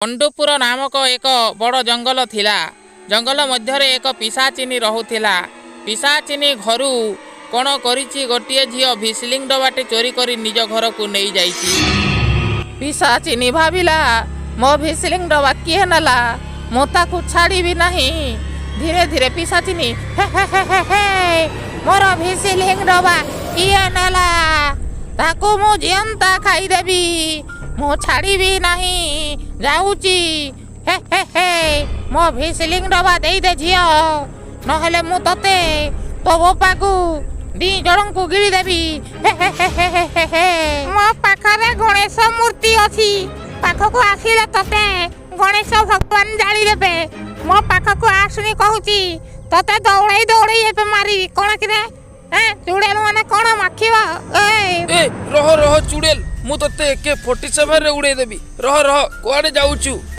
ପଣ୍ଡୁପୁର ନାମକ ଏକ ବଡ଼ ଜଙ୍ଗଲ ଥିଲା। ଜଙ୍ଗଲ ମଧ୍ୟରେ ଏକ ପିଶାଚିନୀ ରହୁଥିଲା। ପିଶାଚିନୀ ଘରୁ କ'ଣ କରିଛି, ଗୋଟିଏ ଝିଅ ଭିସଲିଂ ଡବାଟି ଚୋରି କରି ନିଜ ଘରକୁ ନେଇଯାଇଛି। ପିଶାଚିନୀ ଭାବିଲା, ମୋ ଭିସଲିଂ ଡବା କିଏ ନେଲା? ମୁଁ ତାକୁ ଛାଡ଼ିବି ନାହିଁ। ଧୀରେ ଧୀରେ ପିଶାଚିନୀ, ହେ ହେ ହେ ହେ ହେ, ମୋର ଭିସଲିଂ ଡବା କିଏ ନେଲା? ତାକୁ ମୁଁ ଜିଅନ୍ତା ଖାଇଦେବି। ମୁଁ ଛାଡ଼ିବି ନାହିଁ, ଯାଉଛି। ହେ ହେ ହେ, ମୋ ଭିସଲିଂ ଡବା ଦେଇଦେ ଝିଅ, ନହେଲେ ମୁଁ ତତେ, ତୋ ବୋପାକୁ, ଦି ଜଣଙ୍କୁ ଗିଳିଦେବି। ହେ ହେ ହେ ହେ ହେ ହେ ହେ। ମୋ ପାଖରେ ଗଣେଶ ମୂର୍ତ୍ତି ଅଛି। ପାଖକୁ ଆସିଲେ ତତେ ଗଣେଶ ଭଗବାନ ଜାଳିଦେବେ। ମୋ ପାଖକୁ ଆସୁନି କହୁଛି। ତତେ ଦୌଡ଼େଇ ଦୌଡ଼େଇ ଏବେ ମାରିବି। କଣ କିରେ? ଚୁଡ଼େଲ ମାନେ କଣ ମାଖିବ ଏ? ଏ, ରହ ରହ ଚୁଡ଼େଲ, ମୁଁ ତତେ AK-47ରେ ଉଡ଼େଇ ଦେବି। ରହ ରହ, କୁଆଡ଼େ ଯାଉଛୁ?